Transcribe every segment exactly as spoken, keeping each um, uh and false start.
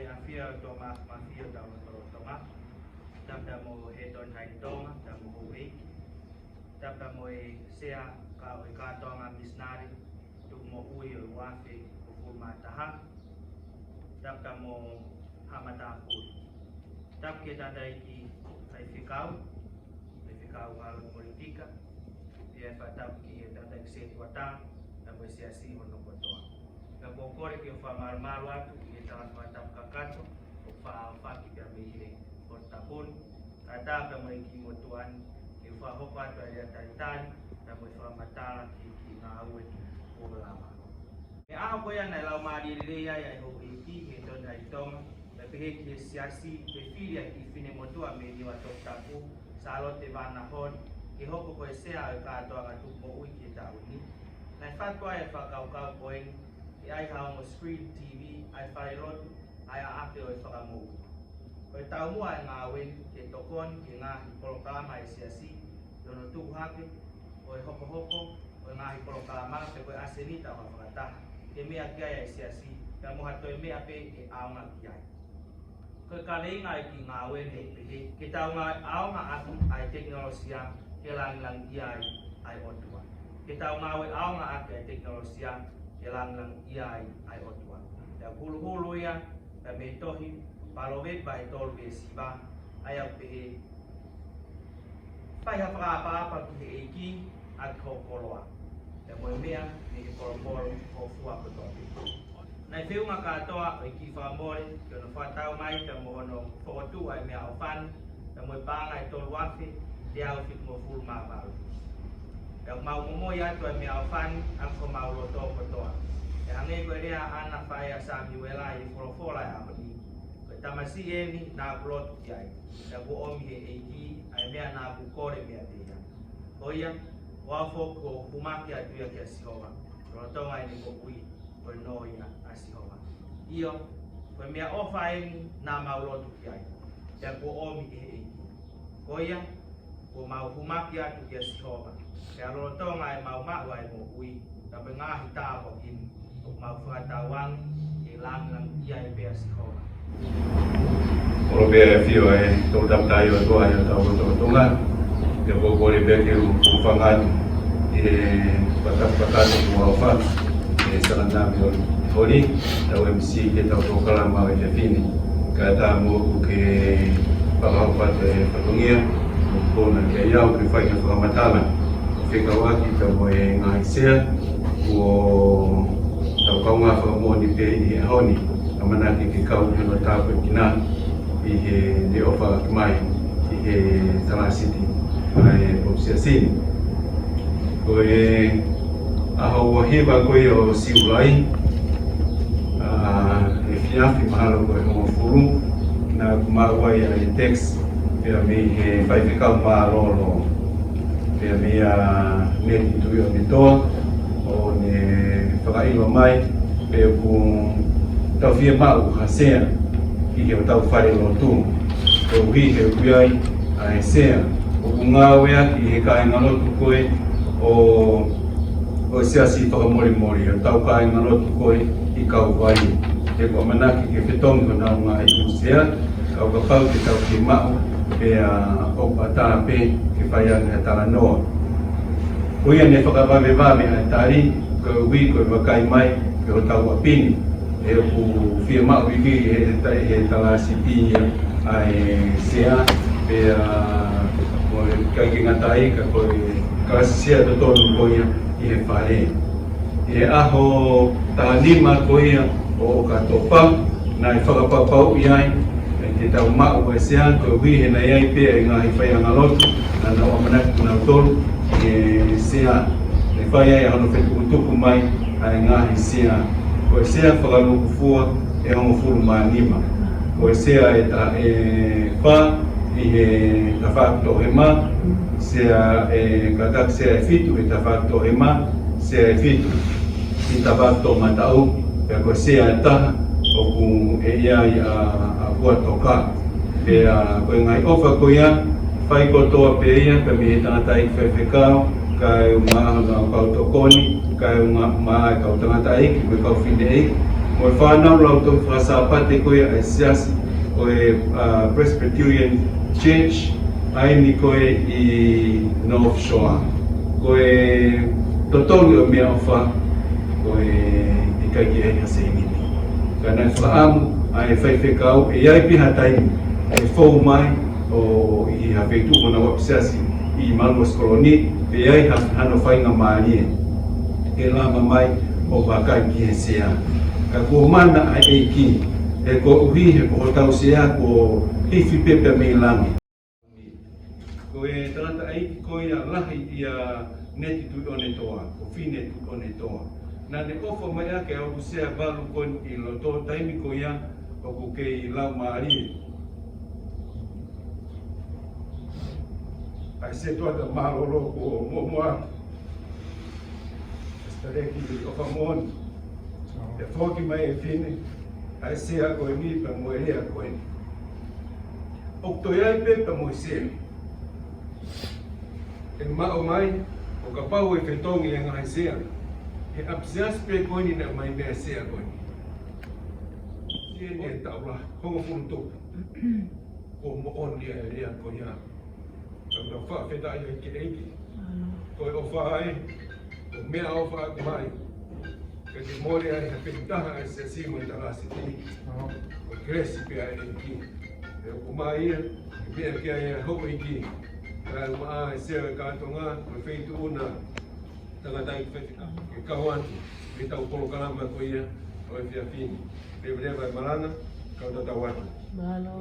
ʻAfio ʻa e ʻOtua Māfimafi ʻi hotau lotolotonga. Tapu mo Heton Haini Tonga, tapu mo houʻeiki. Tapu mo e sea ka ʻo e kātoanga misinale tuku moʻui ʻo e ua afe uofulu mā taha. Tapu mo Haʻa Matāpule. Tapu ki he tangataʻeiki faifekau, faifekau Hāloti Molitika, pea fakatapu ki he tangataʻeiki setuata, tapu mo e siasi hono kotoa. Pea ʻoku ou kole ke u fakamalumalu atu ki he tala fakatapu kakato, ʻoku faʻa ʻaofaki pea mei he ʻOtu Tapu ni, kae ʻatā pea mo e kiʻi motuʻa ni, ke u fakahoko atu ʻa e lea talitali, pea mo e fakamatala ki he kiʻi ngāue kuo lava. Ko e ʻaho ko ia naʻe laumālie lelei ai ʻa e houʻeiki, Heton Haini Tonga, pea pehē ki he siasi, ke fili ʻa e kiʻi finemotuʻa mei Niua Toputapu, Sālote Vana Holi, ke hoko ko e sea ʻo e kātoanga tuku moʻui ki he taʻu ni. Naʻe fatu ai e fakakaukau ko eni, ke ʻai ha ongo screen T V ʻa e falelotu, ʻa e ʻaʻake ʻo e fakamoʻui. Ko e taumuʻa ʻa e ngāue ni ke tokoni ki he ngaahi polokalama ʻa e siasi, ʻi hono tuku hake ʻo e hokohoko ʻo e ngaahi polokalama pe ko e ʻasenita ʻo ha fakataha, ke meʻa ki ai ʻa e siasi, pea mo ha toe meʻa pē ʻe ʻaonga ki ai. Ko e kaveinga ʻa e kiʻi ngāue ni ʻoku pehē, ke tau ngāue ʻaonga ʻaki ʻa e tekinolosia ke langilangiʻia ai ʻa e ʻOtua. Ke tau ngāue ʻaonga ʻaki ʻa e tekinolosia ke langilangiʻia ai ʻa e ʻOtua. Pea huluhulu ia, pea mei he tohi Palōvepi vahe tolu veesi hiva, ʻa ia ʻoku pehē, fai ha fakaʻapaʻapa ki he ʻEiki ʻaki hoʻo koloa, pea mo e meʻa mei he polopolo ʻo e fua kotoa pē. Naʻe feʻunga kātoa ʻa e kiʻi fakamole ki hono fakatau mai pea mo hono fokotuʻu ʻa e meʻaʻofa ni, pea mo e paʻanga ʻe tolu afe teau fitungofulu mā valu. Pea ʻoku mau momoi atu ʻa e meʻaʻofa ni ʻaki homau loto kotoa. Pea hangē ko e lea ʻa ʻAna faʻē ʻa Samiuela ʻi he folofola ʻo e ʻaho ni, ko e tamasiʻi eni naʻa ku lotu ki ai, pea kuo ʻomi ʻe he ʻEiki ʻa e meʻa naʻa ku kole meiate ia. Ko ia, ko au foki ʻoku ou humaki atu ia kia Sihova, lolotonga ʻene moʻui, ko e nō ia ʻa Sihova. ʻIo, ko e meʻaʻofa eni naʻa mau lotu ki ai, pea kuo ʻomi ʻe he ʻEiki. Ko ia, kuo mau humaki atu kia Sihova, pea lolotonga ʻemau maʻu ʻa e moʻui, pea mo e ngaahi tāpuaki ni, ʻoku mau fakatauange ke langilangiʻia ai pē ʻa Sihova. Kole pē ʻa e ʻafio ʻa e Tolu Tapu Taha ʻo e ʻOtua ʻi hotau lotolotonga. Pea ʻoku ou kole pē ke u hūfanga atu ʻi he fakatapu kakato kuo ʻaofaki ʻe Salanami Holi, tau M C ki heʻetau polokalama ʻo e efiafi ni. Kae ʻatā moʻoku ke fakahoko atu e fatongia, ʻoku ou kole ke ʻai au ke fai ha fakamatala fekauʻaki pea mo e ngaahi sea kuo tau kaungā fakamoʻoni pē ʻi he ʻaho ni, ʻamanaki ke kau ki hono tāpuekina ʻi heʻene ʻofa mai ʻi he talāsiti ʻa e ʻOtu Siasi ni. Ko e ʻaho ua hiva ko ia ʻo Siulai, ʻa, efiafi mahalo ko e hongofulu, naʻa ku maʻu ai ʻa e text pea mei he faifekau mālōlō, pea mei a Neti Tuʻiʻonetoa, ʻo ne fakaʻilo mai pe ʻoku tau fiemaʻu ha sea ki hotau falelotu. Koeʻuhi he ʻoku ʻi ai ʻa e sea ʻoku ngāueʻaki ʻe he kāingalotu ko ē ʻo, ʻo e Siasi Fakamolemole, ʻo hotau kāingalotu ko ē ʻi Kauvai. He ʻoku ʻamanaki ke fetongi honau ngaahi ʻū sea, ka ʻo kapau te tau fiemaʻu, pea ʻoku ʻatā pē ke fai ange ha talanoa. Ko ia ne fakavavevave ʻa e tali, koeʻuhi ko e vakai mai ki hotau ʻapi ni, he ʻoku fiemaʻu iiki ʻe he ta-, he talāsiti ia ʻa e sea, pea mo e ʻikai ke ngata ai ka ko e kalasi sea totonu ko ia ʻi he fale. ʻI he ʻaho taha nima ko ia ʻo ʻOkatopa, naʻe fakapapauʻi ai ʻe te tau maʻu ʻa e sea, koeʻuhi he naʻe ʻi ai pē ʻa e ngaahi faiʻangalotu naʻa nau ʻamanaki kinautolu ki he sea. Ne fai ai ʻa hono fetukutuku mai ʻa e ngaahi sea. Ko e sea fakalūkufua ʻe hongofulu mā nima. Ko e sea ʻe ta-, ʻe fā ʻi he tafaʻaki toʻohema, sea ʻe kātaki sea ʻe fitu ʻi he tafaʻaki toʻohema, sea ʻe fitu ʻi he tafaʻaki toʻomataʻu, pea ko e sea ʻe taha ʻoku ʻi ai ʻa, ʻa Puatoka. Pea ko e ngaahi ʻofa ko ia, fai kotoa pē ia, pea mei he tangataʻeiki faifekau, kae ʻumaʻā honau kau tokoni, kae ʻumaʻā e kau tangataʻeiki, mo e kau fineʻeiki, Mo e fānau lautohi fakasāpate ko ia ʻa e siasi ʻo e, uh, Presbyterian Church, ʻa eni ko ē ʻi North Shore. Ko e totongi ʻo e meʻaʻofa, ko e ʻikai ke ʻi ai ha sēniti. Ka naʻe fakaʻamu ʻa e faifekau, ʻe ʻi ai pē ha taimi ʻe fou mai ʻo ʻi ha feituʻu ʻo ʻena ʻapi siasi ʻi Malu ʻo Sikoloni, pea ʻi ai ha, hano faingamālie ke lama mai ʻo vakai ki he sea. Ka kuo mana ʻa e ʻEiki, he koeʻuhi he ko hotau sea kuo hifi pē pea mei langi. Ko e tangataʻeiki ko ia lahi ʻia Neti Tuʻiʻonetoa, ko Fine Tuʻiʻonetoa. Naʻa ne ʻofa mai ʻaki ʻa e ʻū sea valu ko eni ʻi loto taimi ko ia ʻoku kei laumālie. ʻA e sea tuʻa mālōlō kuo muʻomuʻa. Sister Leki, ʻofa moʻoni. ʻE foki mai ʻe Fine ʻa e sea ko eni pea mo e lea ko eni. ʻOku toe ʻi ai pē pea mo e sea. ʻE maʻu mai, ʻo kapau ʻe fetongi e ngaahi sea, he ʻapi siasi pē ko eni naʻe ʻomai mei ai e sea ko eni. Siʻene taʻu lahi, hongofulu tupu. Kuo moʻoni ʻa e lea ko ia. Ka tau fakafetaʻi ai ki he ʻEiki. Ko e ʻofa ē, ko e meʻaʻofa ʻoku ʻomai. Ka ke mole ai ha pehitaha ʻa e siasi mo e talāsiti. Ko e kelesi pē ʻa e ʻEiki. ʻE ʻomai ia, ke meʻa ki ai ʻa e houʻeiki. Kae ʻumaʻā e sea ʻo e kātoanga, ko e feituʻu na. Tangataʻeiki faifekau, ke kau atu, mei heʻetau polokalama ko ia, ʻo e efiafi ni. Leveleva e malanga, kau tatau atu. Mālō.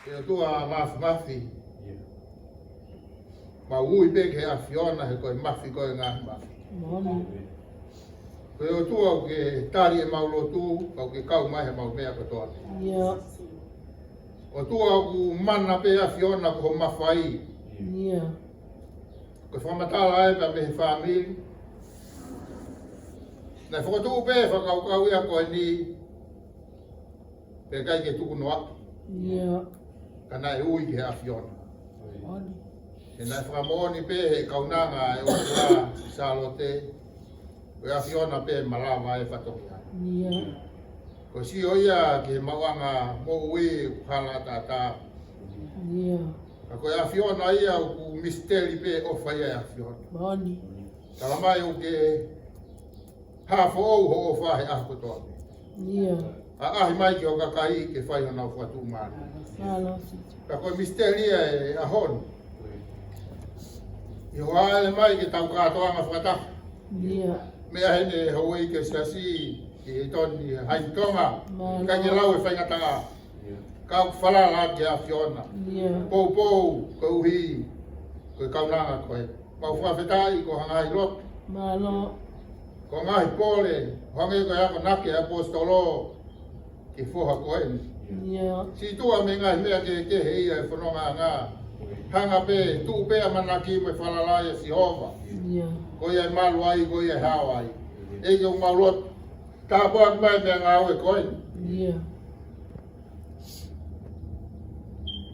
ʻE ʻOtua Māfimafi. Mau ui pē ki he ʻAfiona he ko e mafi ko e ngaahi mafi. Moʻoni. Ko e ʻOtua ʻoku ke tali ʻemau lotu, ʻoku ke kau mai heʻemau meʻa kotoa. ʻIo. ʻOtua ʻoku mana pē ʻAfiona ko ho mafai. ʻIo. Ko e fakamatala ē pea mei he fāmili. Naʻe fokotuʻu pē fakakaukau ia ko eni. Pea ʻikai ke tuku noa. ʻIo. Ka naʻe ui ki he ʻAfiona. Moʻoni. He naʻe fakamoʻoni pē he kaunanga ʻa e ʻOtua ʻi Sālote. Ko e ʻAfiona pē malava e fatongia. ʻIo. Ko e sio ia ki he maʻuʻanga moʻui ʻoku hala ʻatā. ʻIo. Ka ko e ʻAfiona ia ʻoku misiteli pē ʻofa ia ʻa e ʻAfiona. Moʻoni. Tala mai ʻoku ke hā foʻou ho ʻofa he ʻaho kotoa pē. ʻIo. ʻAʻahi mai ki ho kakai ke fai honau fakatuʻumālie. Mālō. Ka ko e misiteli ia ʻo e ʻaho ni. ʻI hoʻo hāʻele mai ki heʻetau kātoanga fakataha. ʻIo. Meʻa heni houʻeiki ʻo e siasi ʻi he toni hai Tonga. Mālō. ʻIkai ke lau e faingataʻa. Ka ʻoku falala ki he ʻAfiona. ʻIo. Poupou, koeʻuhi ko e kaunanga ko ē. Mau fakafetaʻi ko e ngaahi lotu. Mālō. Ko e ngaahi pole, hangē ko e akonaki ʻa e ʻaposetolo. Ke foha ko eni. Siʻi tuʻu mei he ngaahi meʻa kehekehe ia ʻe fononga anga. Hanga pē, tuʻu pē ʻamanaki mo e falala ʻia Sihova. Ko ia ʻe malu ai, ko ia ʻe hao ai. ʻEiki ʻoku mau lotu. Tāpuaki mai meʻa ngāue ko eni.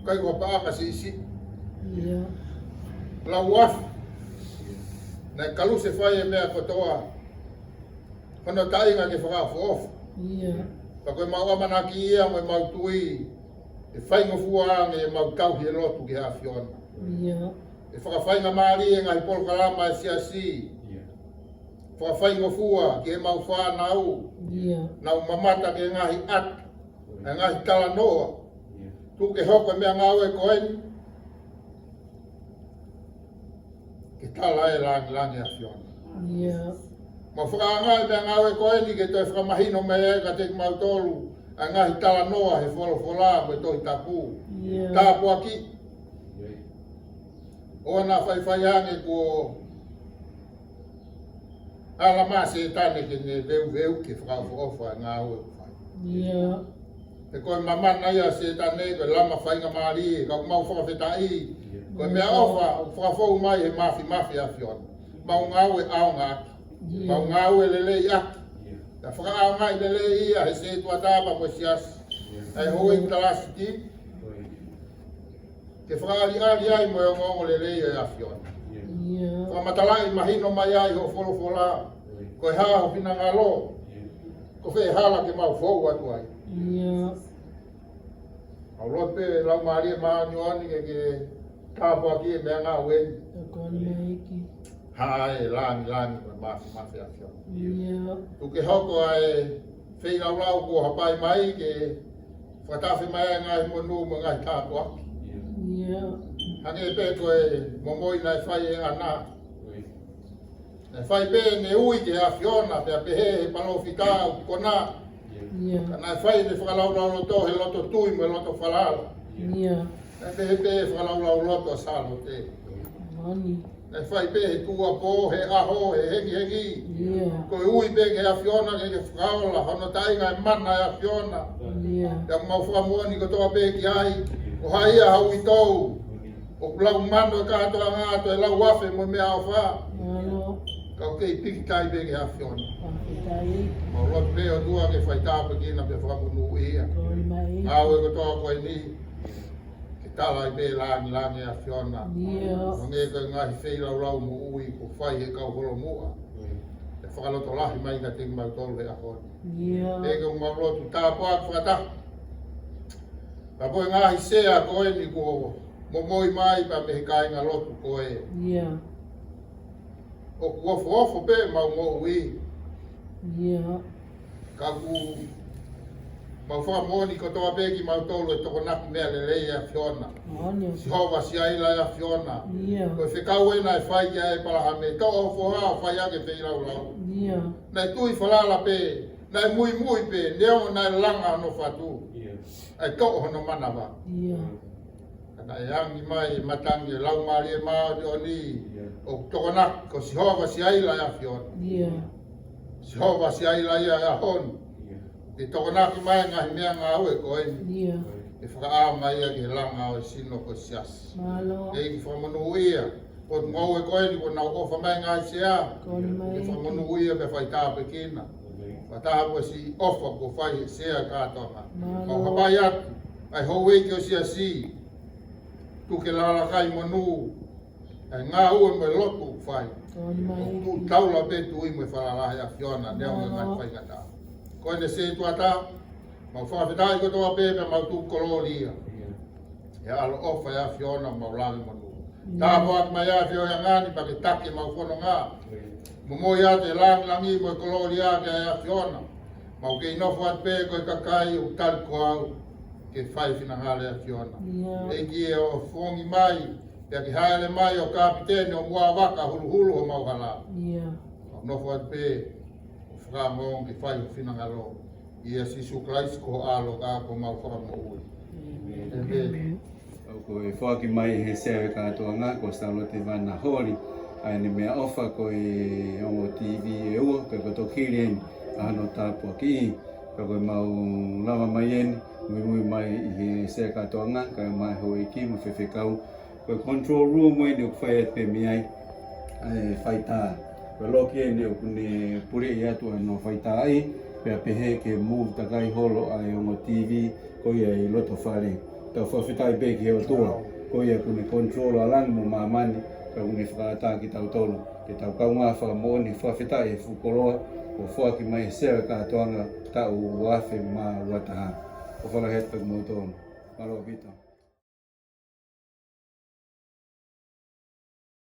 Kai ko paʻanga siʻisiʻi. Lau afi. Naʻe kalusefai e meʻa kotoa. Hono taʻinga ke fakaʻofoʻofa. Pea ko ʻemau ʻamanaki ia mo ʻemau tui, ʻe faingofua ange ʻemau tauhi e lotu ki he ʻAfiona. ʻE fakafaingamālie e ngaahi polokalama ʻa e siasi. Fakafaingofua ki heʻemau fānau. Nau mamata ki he ngaahi ʻata, e ngaahi talanoa. Tuku ke hoko e meʻa ngāue ko eni ke tala e langilangi ʻa e ʻAfiona. Mau fakaʻaongaʻi e meʻa ngāue ko eni ke toe fakamahino mai ai kiate kimautolu ʻa e ngaahi talanoa he folofola mo e Tohi Tapu. Tāpuaki. ʻOua naʻa faifai ange kuo ala mai ʻa Sētane ke ne veuveuki e fakaʻofoʻofa e ngāue ʻoku fai. He ko e mamana ia ʻa Sētane, ko e lama faingamālie, ka ʻoku mau fakafetaʻi. Ko e meʻaʻofa ʻoku fakafou mai he māfimafi ʻa e ʻAfiona. Mau ngāue ʻaonga ʻaki. Mau ngāue lelei ʻaki. Ka fakaʻaongaʻi lelei ia he sētuata pea mo e siasi. ʻA e houʻeiki kalasi ki ke fakaʻaliʻali ai mo e ongoongolelei ʻo e ʻAfiona. Fakamatalaʻi mahino mai ai hoʻo folofola. Ko e hā ho finangalo. Ko fē hala ke mau fou atu ai. Mau lotu pē Laumālie Māʻoniʻoni ke ke tāpuakiʻi e meʻa ngāue ni. Hā e langilangi mo e māfimafi ʻa e ʻAfiona. Tuku ke hoko ʻa e feilaulau kuo hapai mai ke fakatafe mai e ngaahi monū mo e ngaahi tāpuaki. Hangē pē ko e momoi naʻe fai ʻe ʻAna. Naʻe fai pē ʻene ui ki he ʻAfiona pea pehē ʻe he palōfita ʻoku kona. Ka naʻe fai ʻene fakalaulauloto he loto tui mo e loto falala. Naʻe pehē pē ʻe he fakalaulauloto ʻa Sālote. Naʻe fai pē he tuʻuapō, he ʻaho, he hengihengi. Ko e ui pē ki he ʻAfiona ke ke fakaola, hono taʻinga e mana ʻa e ʻAfiona. Pea mau fakamoʻoni kotoa pē ki ai, ko hai ia ha uitou ʻoku lau mano e kātoanga ʻo e lau afe mo e meʻaʻofa. Ka ʻoku kei pikitai pē ki he ʻAfiona. Mau lotu pē ʻOtua ke fai tāpuekina pea fakamonūʻia. Ngāue kotoa ko eni ke tala ai pē langilangi ʻa e ʻAfiona. Hangē ko e ngaahi feilaulau moʻui kuo fai ʻe he kau holomuʻa. ʻE fakalotolahi mai kiate kimautolu he ʻaho ni. ʻEiki ʻoku mau lotu tāpuaki fakataha. Ka ko e ngaahi sea ko eni kuo momoi mai pea mei he kāingalotu ko ē. ʻOku ofoofo pē ʻemau moʻui. Ka ʻoku mau fakamoʻoni kotoa pē kimautolu ʻe tokonaki meʻa lelei ʻa e ʻAfiona. Sihova Siaila ʻa e ʻAfiona. Ko e fekau ē naʻe fai kia ʻĒpalahame, toʻo ho foha ʻo fai ʻaki e feilaulau. Naʻe tui falala pē, naʻe muimui pē, neongo naʻe langa hono fatu. ʻA e toʻo hono manava. Ka naʻe angi mai e matangi ʻo e Laumālie Māʻoniʻoni, ʻoku tokonaki ko Sihova Siaila ʻa e ʻAfiona. Sihova Siaila ia ʻa e ʻaho ni. Ke tokonaki mai e ngaahi meʻa ngāue ko eni. ʻE fakaʻaonga ia ki he langa ʻo e sino ko e siasi. ʻEiki fakamonūʻia. Ko e ngāue ko eni kuo nau ʻofa mai e ngaahi sea. ʻE fakamonūʻia pea fai tāpuekina. Fakataha mo e siʻi ʻofa kuo fai ʻe he sea kātoanga. Mau hapai atu ʻa e houʻeiki ʻo e siasi. Tuku ke lalakai monū ʻa e ngāue mo e lotu ʻoku fai. ʻOku taula pē tui mo e falala he ʻAfiona neongo e ngaahi faingataʻa. Ko eni sētuata, mau fakafetaʻi kotoa pē pea mau tuku kolōlia. ʻE ʻaloʻofa e ʻAfiona ʻemau langa monū. Tāpuaki mai ʻa e ʻAfiona ngani pea ke taki ʻemau fononga. Momoi atu e langilangi mo e kolōlia ki he ʻAfiona. Mau kei nofo atu pē ko e kakai ʻoku tali ko au ke fai e finangalo ʻo e ʻAfiona. ʻEiki ʻe ʻofongi mai, pea ke hāʻele mai ʻo kapiteni ʻo muʻa vaka huluhulu homau hala. Mau nofo atu pē ʻo fakaongoongo ke fai ho finangalo. ʻIa Sīsū Kalaisi ko ho ʻAlo ka ko homau Fakamoʻui. ʻĒmeni. ʻOku foaki mai he sea ʻo e kātoanga ko Sālote Vana Holi ʻa ʻene meʻaʻofa ko e ongo TV ʻe ua, pea ko e tokili eni ʻa hono tāpuakiʻi. Ka ko e mau lava mai eni, muimui mai ʻi he sea kātoanga, kae ʻumaʻā e houʻeiki mo e faifekau. Ko e control room eni ʻoku fai atu pē mei ai ʻa e faitā. Ko e loki eni ʻoku ne puleʻi atu ʻa hono faitā ai, pea pehē ke move takai holo ʻa e ongo T V, ko ia ʻi loto fale. Tau fakafetaʻi pē ki he ʻOtua, ko ia ʻoku ne control ʻa langi mo māmani, pea ʻoku ne fakaʻatā kitautolu ke tau kaungā fakamoʻoni fakafetaʻi he fuʻu koloa kuo foaki mai ʻe he sea kātoanga taʻu ua afe mā ua taha. ʻOfa lahi atu kiate kimoutolu. Mālō ʻaupito.